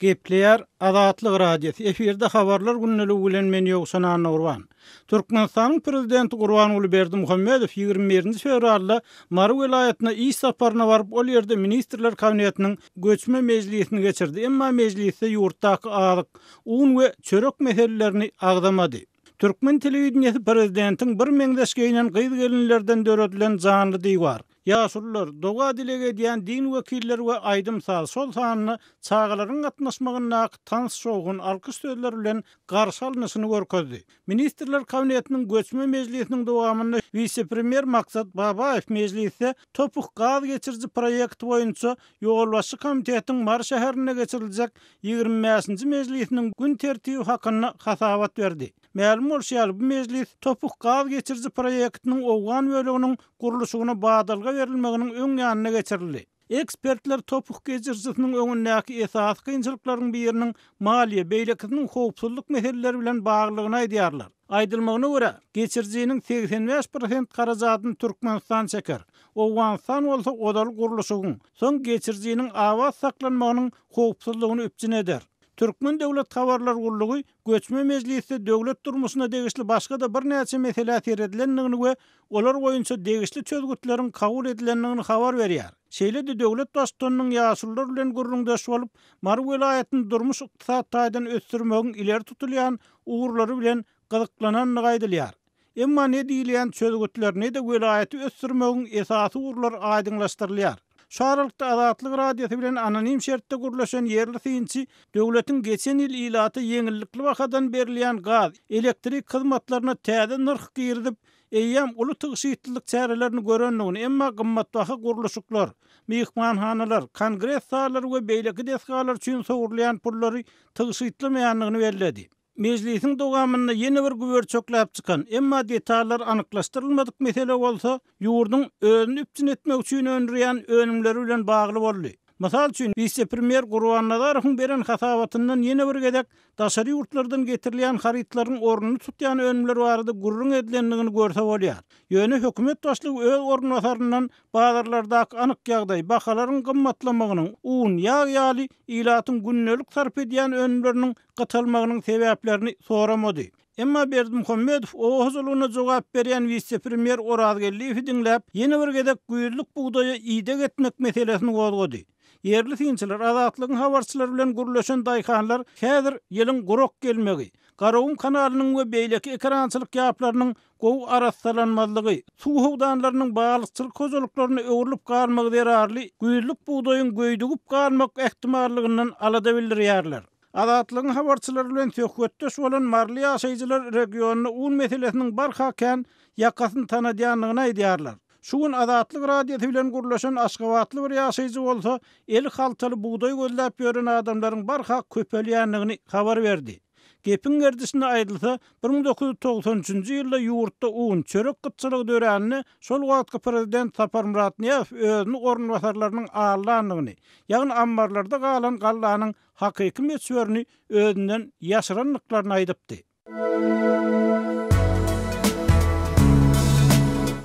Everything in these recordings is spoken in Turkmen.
Gepleýär Azatlyk Radiosy, efirde Habarlar gündeligi bilen men Ýowşan Annagurban. Türkmenistanyň Prezidenti Gurbanguly Berdimuhamedow 21-nji fewralda Mary welaýatyna iş saparyna baryp, ol ýerde Ministrler Kabinetiniň göçme mejlisini geçirdi, emma mejlisde ýurtdaky azyk, un we çörek meselelerini agzamady. Türkmen telewideniýesi prezidentiň birmeňzeş geýnen gyz-gelinlerden döredilen janly diwar, Ýaşulular, doga-dileg edýän din wekilleri we aýdym-saz, şol sanda çagalaryň gatnaşmagyndaky tans şowhun, alkyş sözleri bilen garşy alnyşyny görkezdi. Ministrler Kabinetiniň göçme mejlisiniň dowamynda wise-premýer Maksat Babaýew mejlisde Topuk gaz geçiriji proýekti boýunça ýolbaşçy komitetiň Mary şäherinde geçiriljek 25-nji mejlisiniň gün tertibi hakynda hasabat berdi. Mälim bolşy ýaly, bu mejlis Topuk gaz geçiriji proýektiniň owgan böleginiň gurluşygyna badalga berilmeginiň öň ýanynda geçirildi. Ekspertler Topuk geçirijisiniň öňündäki esasy kynçylyklaryň biriniň maliýe, beýlekisiniň howpsuzlyk meseleleri bilen baglydygyny aýdýarlar. Aýdylmagyna görä, geçirijiniň 85 prosent harajadyny Türkmenistan çeker. Owganystan bolsa ozal gurluşygyň, soň geçirijiniň abat saklanmagynyň howpsuzlygyny üpjün eder. Türkmen döwlet habarlar gullugy göçme mejlisde döwlet durmuşyna degişli başga-da birnäçe meselä seredilendigini we olar boýunça degişli çözgütleriň kabul edilendigini habar berýär. Şeýle-de döwlet Baştutanynyň ýaşulular bilen gürrüňdeş bolup, Mary welaýatyny durmuş-ykdysady taýdan ösdürmegiň ileri tutulýan ugurlary bilen gyzyklanandygy aýdylýar. Emma ne diýilýän çözgütler, ne-de welaýaty ösdürmegiň esasy ugurlary aýdyňlaşdyrylýar. Şu aralykda Azatlyk Radiosy bilen anonim şertde gürleşen ýerli synçy döwletiň geçen ýyl ilata ýeňillikli bahadan berilýän gaz, elektrik hyzmatlaryna täze nyrh girizip, eýýäm uly tygşytlylyk çärelerini görendigini, emma gymmatbaha gurluşyklar, myhmanhanalar, kongres zallary we beýleki desgalar üçin sowrulýan pullary tygşytlamaýandygyny belledi. Mejlisiň dowamynda ýene bir güberçekläp çykan, emma detallar anyklaşdyrylmadyk mesele bolsa, ýurduň özüni üpjün etmek üçin öndürýän önümleri bilen bagly boldy. Mysal üçin, wise-premýer Gurbannazarowyň beren hasabatyndan ýene bir gezek daşary ýurtlardan getirilýän harytlaryň ornuny tutýan önümler barada gürrüň edilendigini görse bolýar. Ýöne hökümet başlygy öz orunbasaryndan bazarlardaky anyk ýagdaý, bahalaryň gymmatlamagynyň, un, ýag ýaly ilatyň gündelik sarp edýän önümleriniň gytalmagynyň sebäplerini soramady. Emma Berdimuhamedow oba hojalygyna jogap berýän wise-premýer Oraz Geldiýewi diňläp, ýene bir gezek güýzlük bugdaýa ideg etmek meselesini gozgady. Ýerli synçylar, Azatlygyň habarçylary bilen gürleşen daýhanlar häzir ýylyň gurak gelmegi, Garagum kanalynyň we beýleki ekerançylyk ýaplarynyň gowy arassalanmazlygy, suw howdanlarynyň balykçylyk hojalyklaryna öwrülip galmagy zerarly güýzlük bugdaýyň göýdügip galmak ähtimallygyndan alada bildirýärler. Azatlygyň habarçylary bilen söhbetdeş bolan maryly ýaşaýjylar regionda un meselesiniň barha kän ýakasyny tanadýandygyny aýdýarlar. Şu gün Azatlyk Radiosy bilen gürleşen aşgabatly bir ýaşaýjy bolsa, eli haltaly bugdaý gözläp ýören adamlaryň barha köpelýändigini habar berdi. Gepiň gerdişinde aýdylsa, 1993-nji ýylda ýurtda un, çörek gytçylygy dörände, şol wagtky prezident Saparmyrat Nyýazow özüni orunbasarlarynyň aldandygyny, ýagny ammarlarda galan gallanyň hakyky möçberini özünden ýaşyrandyklaryny aýdypdy.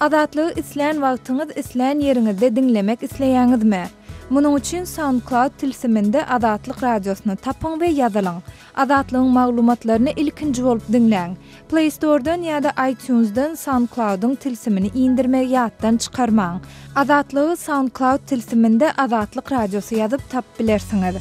Azatlygy islän wagtyňyz islän ýeriňizde diňlemek isleýäňizmi? Munuň üçin SoundCloud tilsiminde Azatlyk Radiosyny tapyň we ýazylyň. Azatlygyň maglumatlaryny ilkinji bolup diňläň. Play Store-dan ýa-da iTunes-dan SoundCloud-yň tilsimini indirmegi ýatdan çykarmaň. Azatlygy SoundCloud tilsiminde Azatlyk Radiosy ýazyp tapyp bilersiňiz.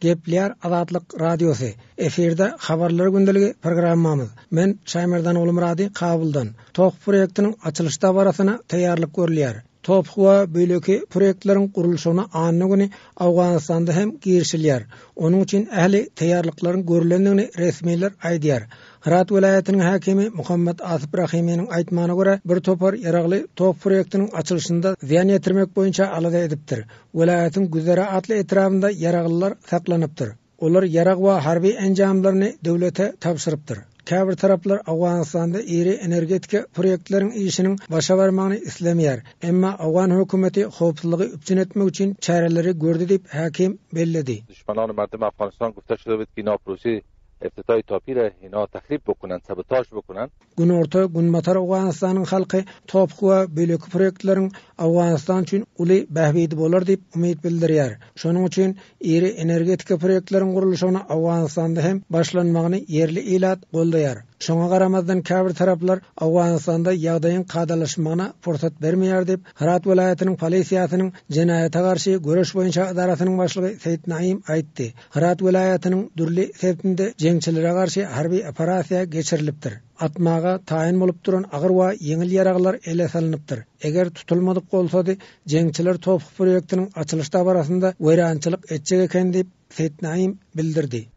Gepleýär Azatlyk Radiosy. Efirde Habarlar gündeligi programmamyz. Men Şaýmerdan Gulmyrady Kabuldan. Tok proýektiniň açylyş dabarasyna taýýarlyk görülýär. Top we beýleki proýektleriň gurluşygyna anna güni Owganystanda hem girişilýär. Onuň üçin ähli taýýarlyklaryň görlendigini resmiler aýdýar. Hyrat welaýatynyň häkimi Muhammad Asyp Rahiminiň aýtmagyna görä, bir topar ýaragly top proýektiniň açylyşynda zyýan ýetirmek boýunça alada edipdir. Welaýatyň Güzere atly etrabynda ýaraglylar saklanypdyr. Olar ýarag we harby enjamlaryny döwlete tabşyrypdyr. Käbir taraplar Owganystanda iri energetika proýektleriň işiniň başa barmagyny islemeýär. Emma owgan hökümeti howpsuzlygy üpjün etmek üçin çäreleri gördi diýip, häkim belledi. افتتاح تاپی را اینا تخریب بکنن، سبوتاژ بکنن. Günorta, Günbatar Owganystanyň halky TOPH we beýleki proýektleriň Owganystan üçin uly bähbidi bolar diýip umyt bildirýär. Şonuň üçin iri energetika proýektleriň gurluşygyna Owganystanda hem başlanmagyny ýerli ilat goldaýar. Şoňa garamazdan käbir taraplar Owganystanda ýagdaýyň kadalaşmagyna pursat bermeýär diýip, Hyrat welaýatynyň polisiýasynyň jenaýata garşy göreş boýunça edarasynyň başlygy Seýit Naim aýtdy. Hyrat welaýatynyň dürli sebitinde jeňçilere garşy harby operasiýa geçirilipdir. Atmaga taýyn bolup duran agyr we ýeňil ýaraglar ele salnypdyr. Eger tutulmadyk bolsady, jeňçiler TOPH proýektiniň açylyş dabarasynda weýrançylyk etjek eken diýip, Seýit Naim bildirdi.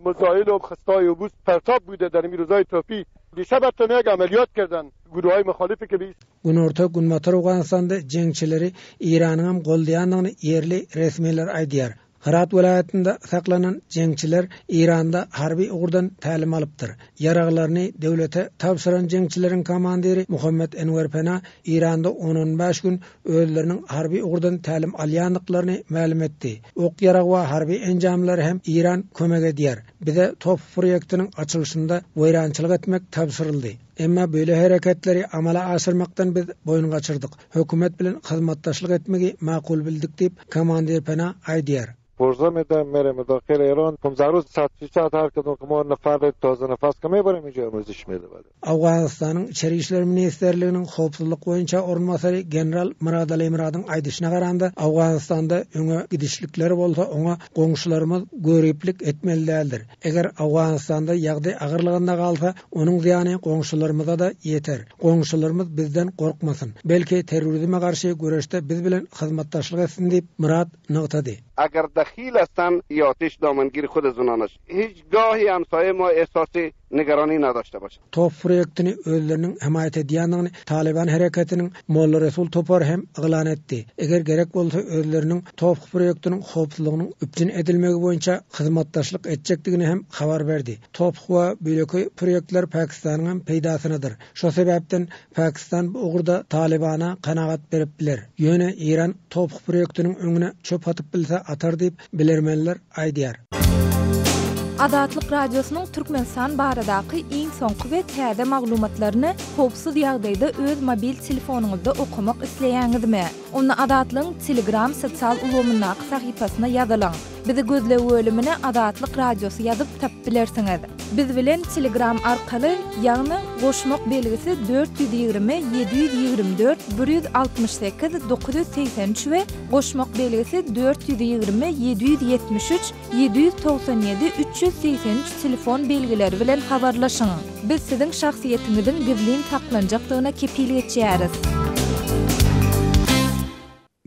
Günorta, Günbatar Owganystanda jeňçileri Eýranyňam goldaýandygyny ýerli resmiler aýdýar. Hyrat welaýatynda saklanan jeňçiler Eýranda harby ugurdan tälim alypdyr. Ýaraglaryny döwlete tabşyran jeňçileriň komandiri Muhammet Enwer Pena Eýranda on-on bäş gün özleriniň harby ugurdan tälim alýandyklaryny mälim etdi. Ok-ýarag we harby enjamlary hem Eýran kömek edýär. Bize TOPH proýektiniň açylyşynda weýrançylyk etmek tabşyryldy. Emma beýle hereketleri amala aşyrmakdan biz boýun gaçyrdyk. Hökümet bilen hyzmatdaşlyk etmegi makul bildik diýip, komandir Pena aýdýar. پرزه میدم میریم داخل ایران 15 روز 100 هر کدوم که ما نفر تازه نفس که میبریم اینجا امروزش میده بله. Owganystanyň Içeri işler ministrliginiň howpsuzlyk boýunça orunbasary general Myradaly Myradyň aýdyşyna garanda, Owganystanda öňe gidişlikler bolsa oňa goňşularymyz göriplik etmeli däldir. Eger Owganystanda ýagdaý agyrlygynda galsa, onuň zyýany goňşularymyza-da ýeter. Goňşularymyz bizden gorkmasyn. Belki, terrorizme garşy göreşde biz bilen hyzmatdaşlyk etsin diýip, Myrat nygtady. Agar dahil hastand ای آتش دامنگیر خود از آنان است. Hiç gahi hamsaye ma ehsas nigarani nadaşte başad. TOPH proýektini özleriniň hemaýat edýändigini Talyban hereketiniň Molla Resul topary hem yglan etdi. Eger gerek bolsa özleriniň TOPH proýektiniň howpsuzlygynyň üpjün edilmegi boýunça hyzmatdaşlyk etjekdigini hem habar berdi. TOPH we beýleki proýektler Pakistanyň hem peýdasynadyr. Şo sebäpden Pakistan bu ugurda Talybana kanagat berip biler. Ýöne Eýran TOPH proýektiniň öňüne çöp atyp bilse atar diýip, bilermenler aýdýar. Azatlyk Radiosynyň Türkmenistan baradaky iň soňky we täze maglumatlaryny howpsuz ýagdaýda öz mobil telefonyňyzda okamak isleýäňizmi? Onda Azatlygyň Telegram sosial ulgamyndaky sahypasyna ýazylyň. Bizi gözleg bölümine Azatlyk Radiosy ýazyp tapyp bilersiňiz. Biz bilen Telegram arkaly, ýagny goşmak belgisi 420 724 168 983 we goşmak belgisi 420 773 797 383 telefon belgileri bilen habarlaşyň. Biz siziň şahsyýetiňiziň gizlin saklanjakdygyna kepil geçýäris.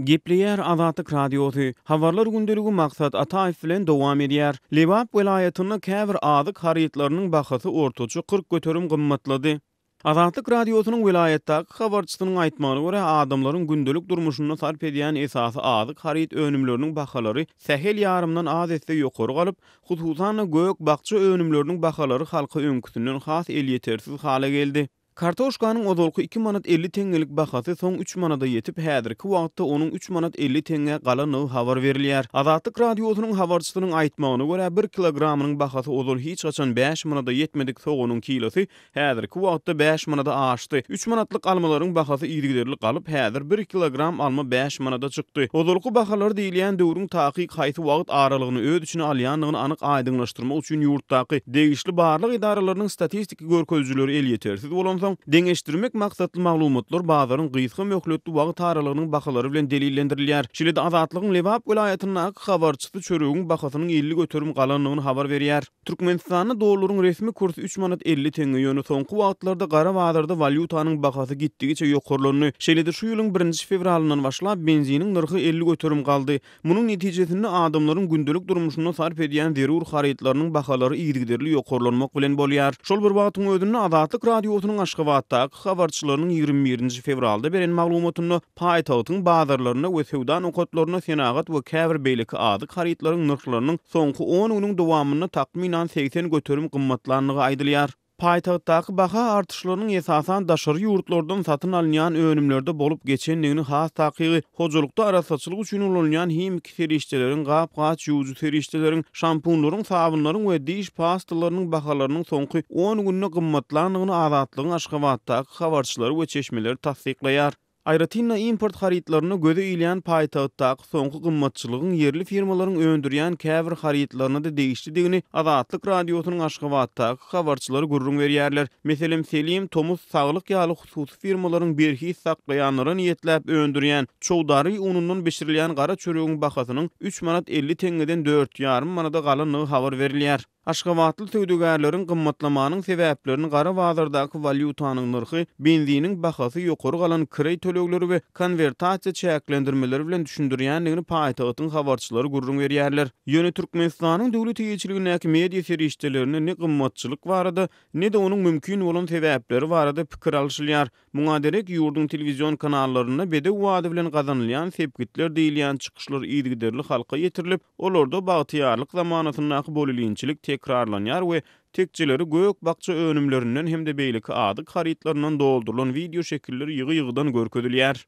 Gepleýär Azatlyk Radiosy, Habarlar gündeligi Maksat Ataýew bilen dowam edýär. Lebap welaýatynda käbir azyk harytlarynyň bahasy ortaça 40% gymmatlady. Azatlyk Radiosynyň welaýatdaky habarçysynyň aýtmagyna görä, adamlaryň gündelik durmuşynda sarp edýän esasy azyk haryt önümleriniň bahalary sähel ýarymdan az esse ýokary galyp, hususan-da gök-bakja önümleriniň bahalary halka öňküsinden has elýetersiz hala geldi. Kartoşkanyň ozalky iki manat 50 teňňelik bahasy soň üç manada ýetip, häzirki wagtda onuň üç manat 50 teňňä galandygy habar berilýär. Azatlyk Radiosynyň habarçysynyň aýtmagyna görä, bir kilogramynyň bahasy ozal hiç haçan bäş manada ýetmedik soganyň kilosy häzirki wagtda bäş manada aşdy. Üç manatlyk almalaryň bahasy yzygiderli galyp, häzir bir kilogram alma bäş manada çykdy. Ozalky bahalar diýilýän döwrüň takyk haýsy wagt aralygyny öz içine alýandygyny anyk aýdyňlaşdyrmak üçin ýurtdaky degişli barlag edaralarynyň statistiki görkezijileri elýetersiz bolansoň, deňeşdirmek maksatly maglumatlar bazaryň gysga möhletli wagt aralygynyň bahalary bilen delillendirilýär. Şeýle-de Azatlygyň Lebap welaýatyndaky habarçysy çöregiň bahasynyň 50% galandygyny habar berýär. Türkmenistanda dollaryň resmi kursy üç manat 50 teňňe, ýöne soňky wagtlarda gara bazarda walýutanyň bahasy gitdigiçe ýokarlandy. Şeýle-de şu ýylyň birinji fewralyndan başlap benziniň nyrhy 50% galdy. Munuň netijesinde adamlaryň gündelik durmuşynda sarp edýän zerur harytlarynyň bahalary yzygiderli ýokarlanmak bilen bolýar. Şol bir wagtyň özünde Azatlyk Radiosynyň Aşgabatdaky habarçylarynyň 21 nji fewralda beren maglumatynda paýtagtyň bazarlarynda we söwda nokatlarynda senagat we käbir beýleki azyk harytlaryň nyrhlarynyň soňky on günüň dowamynda takmynan 80% gymmatlandygy aýdylýar. Paýtagtdaky baha artyşlarynyň esasan daşary ýurtlardan satyn alynýan önümlerde bolup geçendigini has takygy, hojalykda arassaçylyk üçin ulanylýan himiki serişdeleriň, gap-gaç ýuwujy serişdeleriň, şampunlaryň, sabynlaryň we diş pastalarynyň bahalarynyň soňky on günde gymmatlandygyny Azatlygyň Aşgabatdaky habarçylary we çeşmeleri tassyklaýar. Aýratyn-da, import harytlarynda göze ilýän paýtagtdaky soňky gymmatçylygyň ýerli firmalaryň öndürýän käbir harytlaryna-da degişlidigini Azatlyk Radiosynyň Aşgabatdaky habarçylary gürrüň berýärler. Meselem, Selim, Tomus, Saglyk ýaly hususy firmalaryň berhiz saklaýanlara niýetläp öndürýän çowdary unundan bişirilýän gara çöregiň bahasynyň üç manat 50 teňňeden dört ýarym manada galandygy habar berilýär. Aşgabatly söwdagärleriň gymmatlamanyň sebäplerini gara bazardaky walýutanyň nyrhy, benziniň bahasy, ýokary galan kireý tölegleri we konwertasiýa çäklendirmeleri bilen düşündirýändigini paýtagtyň habarçylary gürrüň berýärler. Ýöne Türkmenistanyň döwlet eýeçiligindäki media serişdelerinde ne gymmatçylyk barada, ne-de onuň mümkin bolan sebäpleri barada pikir alşylýar. Muňa derek, ýurduň telewizion kanallarynda bedew bady bilen gazanylýan sepgitler diýilýän çykyşlar yzygiderli halka ýetirilip, olarda bagtyýarlyk zamanasyndaky bolelinçilik tekrarlanýar we tekjeleri gök-bakja önümlerinden hem-de beýleki azyk harytlaryndan doldurylan wideoşekiller ýygy-ýygydan görkezilýär.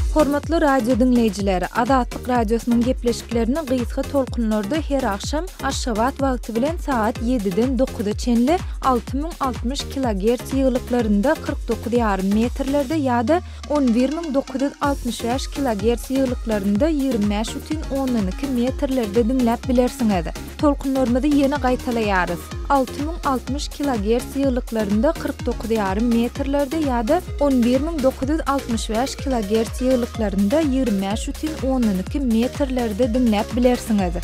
Hormatly radio diňleýjiler, Azatlyk Radiosynyň gepleşiklerini gysga tolkunlarda her agşam Aşgabat wagty bilen sagat ýediden dokuza çenli 6060 kilogerts ýygylyklarynda 49 ýarym metrlerde ýa-da 11965 kilogerts ýygylyklarynda 25 bütin ondan iki metrlerde diňläp bilersiňiz. Tolkunlarymyzy ýene gaýtalaýarys, 6060 kilogerts ýygylyklarynda 49 ýarym metrlerde ýa-da 11965 kilogerts ýygylyklarynda 25 bütin ondan iki metrlerde diňläp bilersiňiz.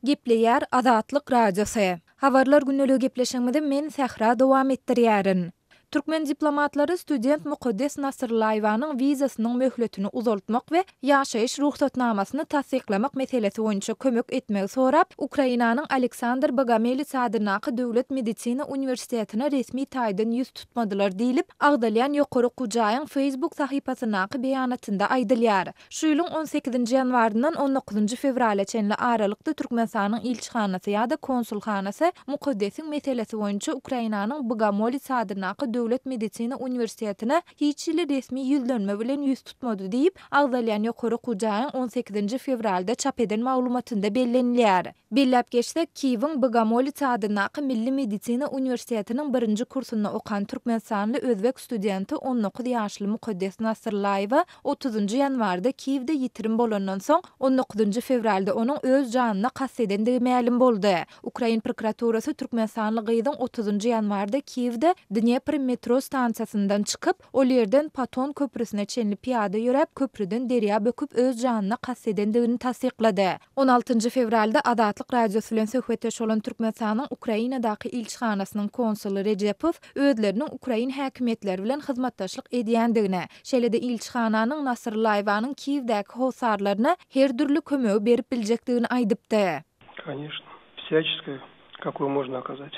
Gepleýär Azatlyk Radiosy. Habarlar gündeligi gepleşigimizi men Sähra dowam etdirýärin. Türkmen diplomatlary student Mukaddes Nasryllaýewanyň wizasynyň möhletini uzaltmak we ýaşaýyş rugsatnamasyny tassyklamak meselesi boýunça kömek etmegi sorap, Ukrainanyň Aleksandr Bogomelits adyndaky döwlet medisina uniwersitetine resmi taýdan ýüz tutmadylar diýlip, agzalýan ýokary okuw jaýyň Facebook sahypasyndaky beýanatynda aýdylýar. Şu ýylyň on sekizinji ýanwaryndan on dokuzynjy fewrala çenli aralykda Türkmenistanyň ilçihanasy ýa-da konsulhanasy Mukaddesiň meselesi boýunça Ukrainanyň Bogomolets adyndaky döwlet medisina uniwersitetine hiç hili resmi ýüzlenme bilen ýüz tutmady diýip, agzalýan ýokary okuw jaýyň on sekizinji fewralda çap eden maglumatynda bellenilýär. Belläp geçsek, Kiýewiň Bogomolets adyndaky Milli medisina uniwersitetiniň birinji kursunda okan türkmenistanly özbek studenti on dokuz ýaşly Mukaddes Nasryllaýewa otuzynjy ýanwarda Kiýewde ýitirim bolandan soň, on dokuzynjy fewralda onuň öz janyna kast edendigi mälim boldy. Ukrain prokuraturasy türkmenistanly gyzyň otuzynjy ýanwarda Kiýewde Dnepr metro stansiýasyndan çykyp, ol ýerden Paton köprüsine çenli pyýada ýöräp, köprüden derýa böküp öz janyna kast edendigini tassyklady. On altynjy fewralda Azatlyk Radiosy bilen söhbetdeş bolan Türkmenistanyň Ukrainadaky ilçihanasynyň konsuly Rejepow özleriniň ukrain häkimiýetleri bilen hyzmatdaşlyk edýändigini, şeýle-de ilçihananyň Nasryllaýewanyň Kiýewdäki hossarlaryna her dürli kömegi berip biljekdigini aýdypdy. Koneçno, wsýaçeskoýu, kakuýu možno okazat.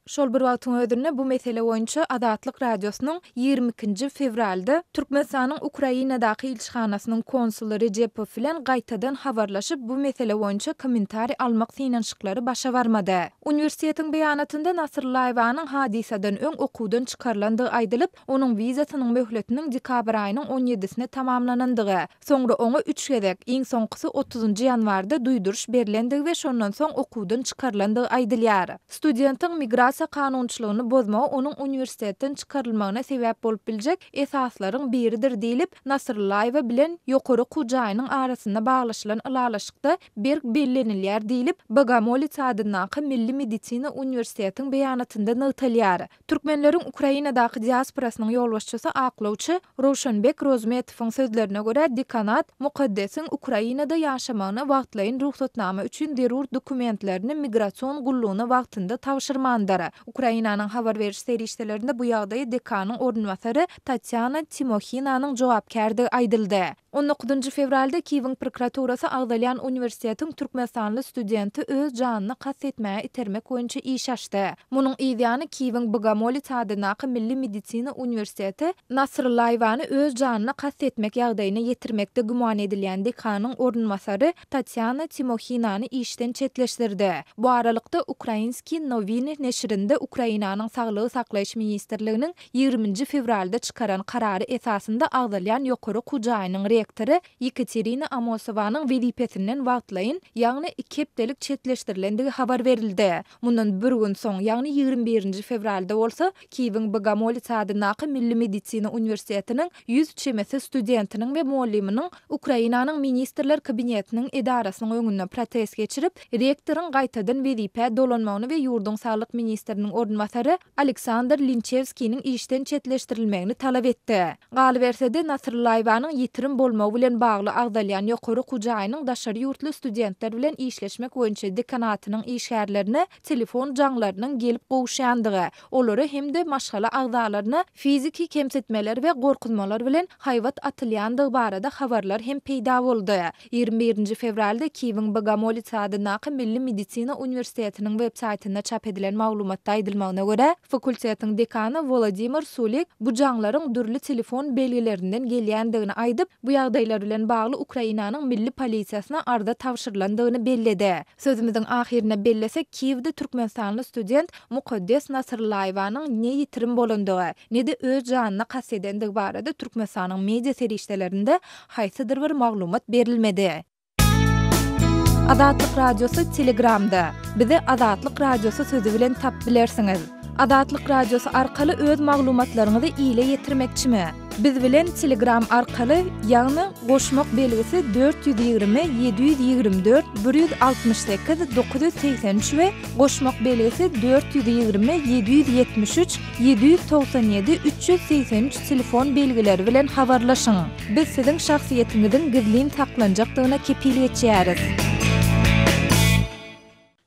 Şol bir wagtyň özünde bu mesele boýunça Azatlyk Radiosynyň 22 nji fewralda Türkmenistanyň Ukrainadaky ilçihanasynyň konsuly Rejepow bilen gaýtadan habarlaşyp, bu mesele boýunça kommentariý almak synanyşyklary başa barmady. Uniwersitetiň beýanatynda Nasryllaýewanyň hadysadan öň okuwdan çykarylandygy aýdylyp, onuň wizasynyň möhletiniň dekabr aýynyň on ýedisine tamamlanandygy, soňra oňa üç gezek, iň soňkusy otuzynjy ýanwarda duýduryş berlendigi we şondan soň okuwdan çykarylandygy aýdylýar. Studentiň migrasiýa kanunçylygyny bozmagy onuň uniwersitetden çykarylmagyna sebäp bolup biljek esaslaryň biridir diýlip, Nasryllaýewa bilen ýokary okuw jaýynyň arasynda baglaşylan ylalaşykda berk bellenilýär diýlip, Bogomolets adyndaky Milli medisina uniwersitetiň beýanatynda nygtalýar. Türkmenleriň Ukrainadaky diasporasynyň ýolbaşçysy aklawçy Rowşanbek Rozmetowyň sözlerine görä, dekanat Mukaddesiň Ukrainada ýaşamagyna wagtlaýyn rugsatnama üçin zerur dokumentlerini migrasion gullugyna wagtynda tabşyrmandyr. Ukrainanyň habar beriş serişdelerinde bu ýagdaýa dekanyň orunbasary Tatýana Timohinanyň jogapkärdigi aýdyldy. On dokuzynjy fewralda Kiýewiň prokuraturasy agzalýan uniwersitetiň türkmenistanly studenti öz janyna kast etmäge itermek boýunça iş açdy. Munuň yz ýany Kiýewiň Bogomolets adyndaky Milli medisina uniwersiteti Nasryllaýewany öz janyna kast etmek ýagdaýyna ýetirmekde güman edilýän dekanyň orunbasary Tatýana Timohinany işden çetleşdirdi. Bu aralykda, Ukrainskiý nowiny neşirinde Ukrainanyň Saglygy saklaýyş ministrliginiň ýigriminji fewralda çykaran karary esasynda agzalýan ýokary okuw jaýynyň rektory Ýekaterina Amosowanyň wezipesinden wagtlaýyn, ýagny iki hepdelik çetleşdirilendigi habar berildi. Mundan bir gün soň, ýagny 21 nji fewralda bolsa, Kiýewiň Bogomolets adyndaky Milli medisina uniwersitetiniň 100 çemesi studentiniň we mugallymynyň Ukrainanyň Ministrler Kabinetiniň edarasynyň öňünde protest geçirip, rektoryň gaýtadan wezipä dolanmagyny we ýurduň saglyk ministriniň orunbasary Aleksandr Linçewskiniň işden çetleşdirilmegini talap etdi. Galyberse-de, Nasryllaýewanyň ýitirim bolmagy bilen bagly agzalýan ýokary okuw jaýynyň daşary ýurtly studentler bilen işleşmek boýunça dekanatynyň işgärlerine telefon jaňlarynyň gelip gowuşýandygy, olara hem-de maşgala agzalaryna fiziki kemsitmeler we gorkuzmalar bilen haýbat atylýandygy barada habarlar hem peýda boldy. 21 nji fewralda Kiýewiň Bogomolets adyndaky Milli medisina uniwersitetiniň web-saýtynda çap edilen maglumatda aýdylmagyna görä, fakultetiň dekany Wolodymyr Sulik bu jaňlaryň dürli telefon belgilerinden gelýändigini aýdyp, bu ýagdaýlar bilen bagly Ukrainanyň Milli polisiýasyna arza tabşyrylandygyny belledi. Sözümiziň ahyrynda bellesek, Kiýewde türkmenistanly student Mukaddes Nasryllaýewanyň ne ýitirim bolandygy, ne-de öz janyna kast edendigi barada Türkmenistanyň media serişdelerinde haýsydyr bir maglumat berilmedi. Azatlyk Radiosy Telegramda, Bizi Azatlyk Radiosy sözi bilen tapyp bilersiňiz. Azatlyk Radiosy arkaly öz maglumatlaryňyzy ile ýetirmekçimi? Biz bilen Telegram arkaly, ýagny goşmak belgisi 420 724 168 983 we goşmak belgisi 420 773 797 383 telefon belgileri bilen habarlaşyň. Biz siziň şahsyýetiňiziň gizlin saklanjakdygyna kepil geçýäris.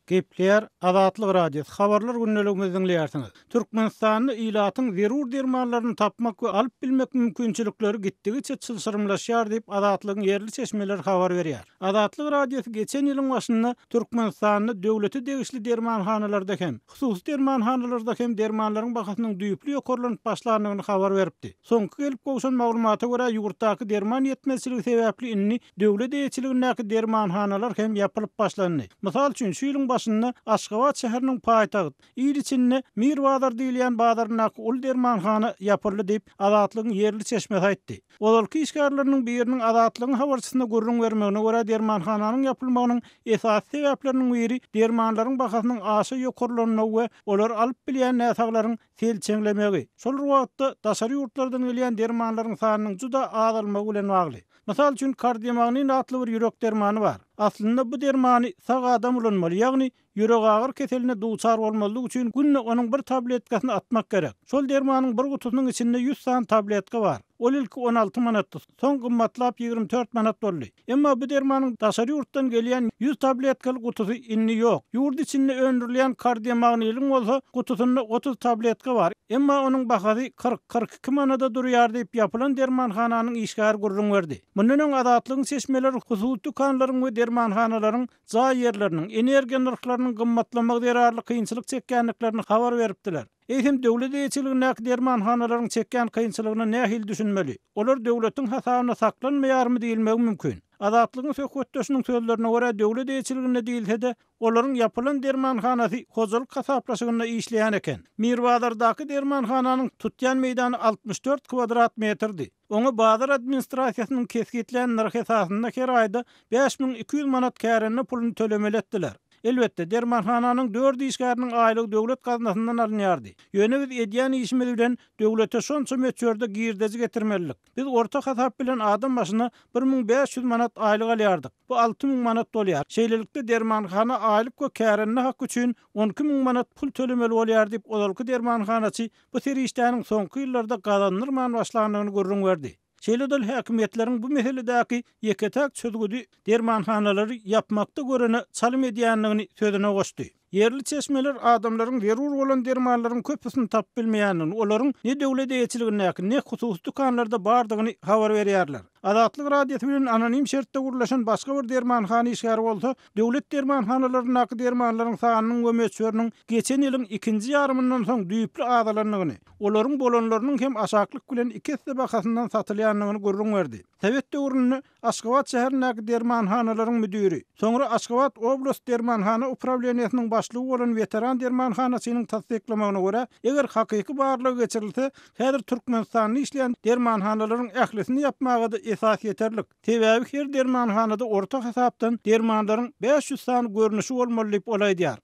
Gepleýär Azatlyk Radiosy, Habarlar gündeligimizi diňleýärsiňiz. Türkmenistanda ilatyň zerur dermanlaryny tapmak we alyp bilmek mümkinçilikleri gitdigiçe çylşyrymlaşýar diýip, Azatlygyň ýerli çeşmeleri habar berýär. Azatlyk Radiosy geçen ýylyň başynda Türkmenistanda döwlete degişli dermanhanalarda hem, hususy dermanhanalarda hem dermanlaryň bahasynyň düýpli ýokarlanyp başlandygyny habar beripdi. Soňky gelip gowşan maglumata görä, ýurtdaky derman ýetmezçiligi sebäpli indi döwlet eýeçiligindäki dermanhanalar hem ýapylyp başlandy. Mysal üçin, şu ýylyň başynda Aşgabat şäheriniň paýtagt, il içinde Mir bazar diýilýän bazaryndaky uly dermanhana ýapyldy diýip, Azatlygyň ýerli çeşmesi aýtdy. Ozalky işgärleriniň biriniň Azatlygyň habarçysyna gürrüň bermegine görä, dermanhananyň ýapylmagynyň esasy sebäpleriniň biri dermanlaryň bahasynyň aşa ýokarlanmagy we olary alyp bilýän näsaglaryň selçeňlemegi, şol bir wagtda daşary ýurtlardan gelýän dermanlaryň sanynyň juda azalmagy bilen bagly. Mysal üçin, Kardiomagnin atly bir ýürek dermany bar. Aslynda bu dermany sag adam ulanmaly, ýagny Ýüregagyry keseline duçar bolmazlyk üçin günde onuň bir tabletkasyny atmak gerek. Şol dermanyň bir gutusynyň içinde ýüz sany tabletka bar. Ol ilki 16 manatdy, soň gymmatlap 24 manat boldy. Emma bu dermanyň daşary ýurtdan gelýän ýüz tabletkaly gutusy indi ýok. Ýurt içinde öndürilýän kardiomagniliň bolsa gutusynda 30 tabletka bar. Emma onuň bahasy 40, 42 manada durýar diýip, ýapylan dermanhananyň işgäri gürrüň berdi. Mundan öň Azatlygyň çeşmeleri hususy dükanlaryň we dermanhanalaryň jaý ýerleriniň, energiýa nyrhlarynyň gymmatlamagy zerarly kynçylyk çekýändiklerini habar beripdiler. Eýsem, döwlet eýeçiligindäki dermanhanalaryň çekýän kynçylygyna nähili düşünmeli? Olar döwletiň hasabyna saklanmaýarmy diýilmegi mümkin. Azatlygyň söhbetdeşiniň sözlerine görä, döwlet eýeçiliginde diýilse-de, olaryň ýapylan dermanhanasy hojalyk hasaplaşygynda işleýän eken. Mirbazardaky dermanhananyň tutýan meýdany 64 kwadrat metrdi. Oňa bazar administrasiýasynyň kesgitlän nyrhy esasynda her aýda 5200 manat kärende puluny tölemeli etdiler. Elbetde, dermanhananyň dört işgäriniň aýlygy döwlet gaznasyndan alynýardy. Ýöne biz edýän işimiz bilen döwlete şonça möçberde girdeji getirmelidik. Biz orta hasap bilen adam başyna 1500 manat aýlyk alýardyk. Bu 6000 manat bolýar. Şeýlelikde, dermanhana aýlyk we kärende haky üçin 12000 manat pul tölemeli bolýar diýip, ozalky dermanhanaçy bu serişdäniň soňky ýyllarda gazandyrman başlandygyny gürrüň berdi. Şeýle-de ol häkimiýetleriň bu meseledäki ýeke-täk çözgüdi dermanhanalary ýapmakda görene çalym edýändigini sözüne goşdy. Ýerli çeşmeler adamlaryň zerur bolan dermanlaryň köpüsini tapyp bilmeýändigini, olaryň ne döwlet eýeçiligindäki, ne hususy dükanlarda bardygyny habar berýärler. Azatlyk Radiosy bilen anonim şertde gürleşen başga bir dermanhana işgäri bolsa, döwlet dermanhanalaryndaky dermanlaryň sanynyň we möçberiniň geçen ýylyň ikinji ýarymyndan soň düýpli azalandygyny, olaryň bolanlarynyň hem aşaklyk bilen iki esse bahasyndan satylýandygyny gürrüň berdi. Sowet döwründe Aşgabat şäherindäki dermanhanalaryň müdiri, soňra Aşgabat oblast dermanhana uprawleniýesiniň başlygy bolan weteran dermanhanaçynyň tassyklamagyna görä, eger hakyky barlag geçirilse, häzir Türkmenistanda işleýän dermanhanalaryň ählisini ýapmaga-da esas ýeterlik. Sebäbi her dermanhanada orta hasapdan dermanlaryň 500 sany görnüşi bolmaly diýip, ol aýdýar.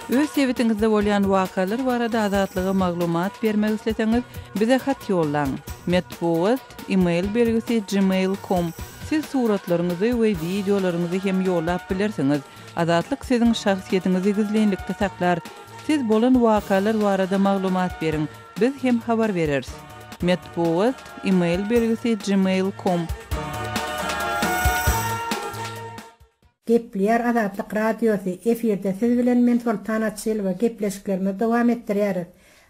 Öz sebitiňizde bolýan wakalar barada Azatlyga maglumat bermek isleseňiz, bize hat ýollaň. Metbugat, e-mail belgisi gmail com. Siz suratlaryňyzy we wideolaryňyzy hem ýollap bilersiňiz. Azatlyk siziň şahsyýetiňizi gizlinlikde saklar. Siz bolan wakalar barada maglumat beriň. Biz hem habar bereris. Metbugat, e-mail belgisi gmail com. Gepleýär Azatlyk Radiosy, efirde siz bilen men Soltan Açylowa, gepleşiklerimizi dowam etdirýäris.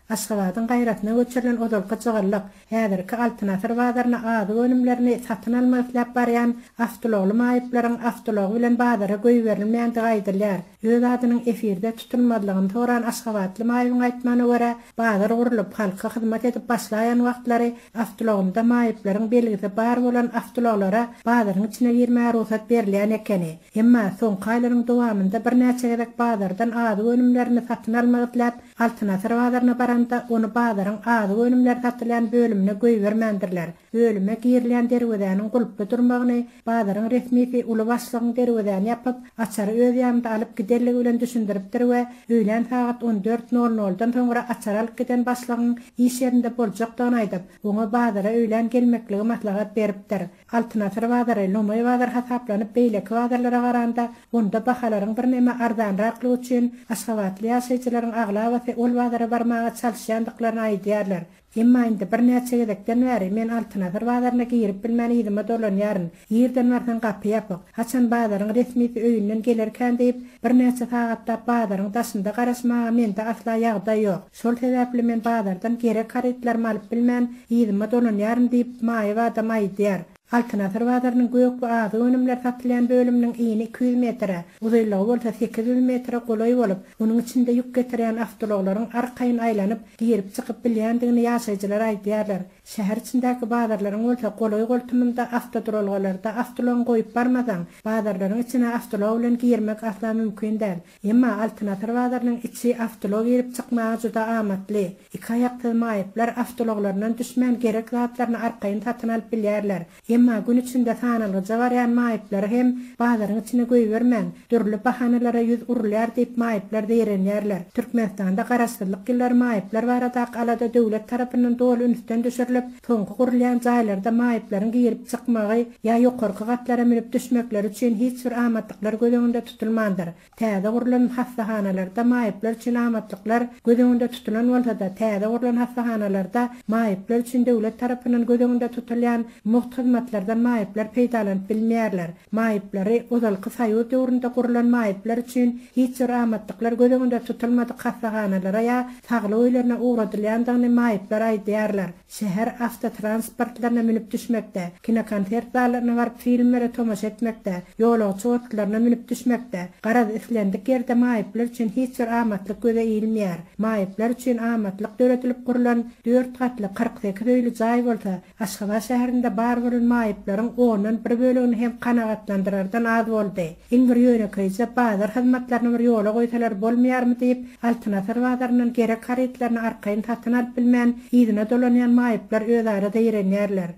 Aşgabadyň gaýrasyna göçürilen ozalky jygyllyk, häzirki Altyn asyr bazaryna azyk önümlerini satyn almak isläp barýan awtoulagly maýyplaryň awtoulagy bilen bazara goýberilmeýändigi aýdylýar. Öz adynyň efirde tutulmazlygyny soran aşgabatly maýybyň aýtmagyna görä, bazar gurlup, halka hyzmat edip başlaýan wagtlary awtoulagynda maýyplaryň belgisi bar bolan awtoulaglara bazaryň içine girmäge rugsat berilýän ekeni. Emma soňky aýlaryň dowamynda birnäçe gezek bazardan azyk önümlerini satyn almak isläp, Altyn asyr bazaryna baranda, ony bazaryň azyk önümleri satylýan bölümine goýbermändirler. Bölüme girilýän derwezäniň gulply durmagyny bazaryň resmisi uly başlygyň derwezäni ýapyp, açary öz ýanynda alyp gidenligi bilen düşündiripdir we öýlän sagat on dört nol noldan soňra açary alyp giden başlygyň iş ýerinde boljakdygyny aýdyp, oňa bazara öýlän gelmekligi maslahat beripdir. Altyn asyr bazary lomaý bazar hasaplanyp beýleki bazarlara garanda onda bahalaryň birneme arzanraklygy üçin aşgabatly ýaşaýjylaryň aglabasy ol bazara barmaga çalyşýandyklaryny aýdýarlar. Emma indi birnäçe gezekden bäri men Altyn asyr bazaryna girip bilmän yzyma dolanýaryn. Irden barsaň gapy ýapyk. Haçan bazaryň resmisi öýünden gelerkän diýip, birnäçe sagatlap bazaryň daşynda garaşmaga mende asla ýagdaý ýok. Şol sebäpli men bazardan gerek harytlarymy alyp bilmän, yzyma dolanýaryn diýip, maýyp adam aýdýar. Altyn asyr bazarynyň gök we azyk önümleri satylýan bölüminiň ini 200 metre, uzynlygy bolsa 800 metre golaý bolup, onuň içinde ýük getirýän awtoulaglaryň arkaýyn aýlanyp, girip-çykyp bilýändigini ýaşaýjylar aýdýarlar. Şäher içindäki bazarlaryň bolsa golaý-goltumynda awtoduralgalarda awtoulagyňy goýup barmasaň, bazarlaryň içine awtoulag bilen girmek asla mümkin däl. Emma Altyn asyr bazarynyň içi awtoulag girip çykmaga juda amatly. Iki aýaksyz maýyplar awtoulaglaryndan düşmän gerek zatlaryny arkaýyn satyn alyp bilýärler. Emma gün içinde sanalgyja barýan maýyplary hem bazaryň içine goýbermän, dürli bahanalara ýüz urulýar diýip maýyplar zeýrenýärler. Türkmenistanda garaşsyzlyk ýyllary maýyplar baradaky alada döwlet tarapyndan doly ünsden düşürilip, soňky gurulýan jaýlarda maýyplaryň girip çykmagy ýa ýokarky gatlara münüp düşmekleri üçin hiç bir amatlyklar göz öňünde tutulmandyr. Täze gurlan hassahanalarda maýyplar üçin amatlyklar göz öňünde tutulan bolsa-da, täze gurlan hassahanalarda maýyplar üçin döwlet tarapyndan göz öňünde tutulýan mugt hyzmatlardan maýyplar peýdalanyp bilmeýärler. Maýyplary ozalky soýuz döwründe gurlan maýyplar üçin hiç bir amatlyklar göz öňünde tutulmadyk hassahanalara ýa saglyk öýlerine ugradylýandygyny maýyplar aýdýarlar. Şäher awtotransportlaryna münüp düşmekde, kinokonsert zallaryna baryp filmlere tomaşa etmekde, ýolagçy otlylaryna münüp düşmekde, garaz, islendik ýerde maýyplar üçin hiç bir amatlyk göze ilmeýär. Maýyplar üçin amatlyk döredilip gurlan dört gatly 48 öýli jaý bolsa, Aşgabat şäherinde bar bolan maýyplaryň ondan bir bölegini hem kanagatlandyrardan az boldy. Iň bir ýönekeýje bazar hyzmatlaryny bir ýola goýsalar bolmaýarmy diýip, Altyn asyr bazaryndan gerek harytlaryny arkaýyn satyn alyp bilmän, yzyna dolanýan maýyplar özara zeýrenýärler.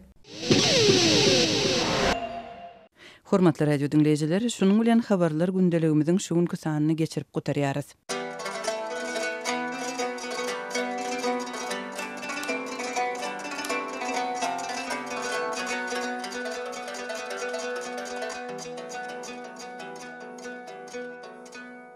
Hormatly radio diňleýjiler, şunuň bilen Habarlar gündeligimiziň şu günki sanyny geçirip gutarýarys.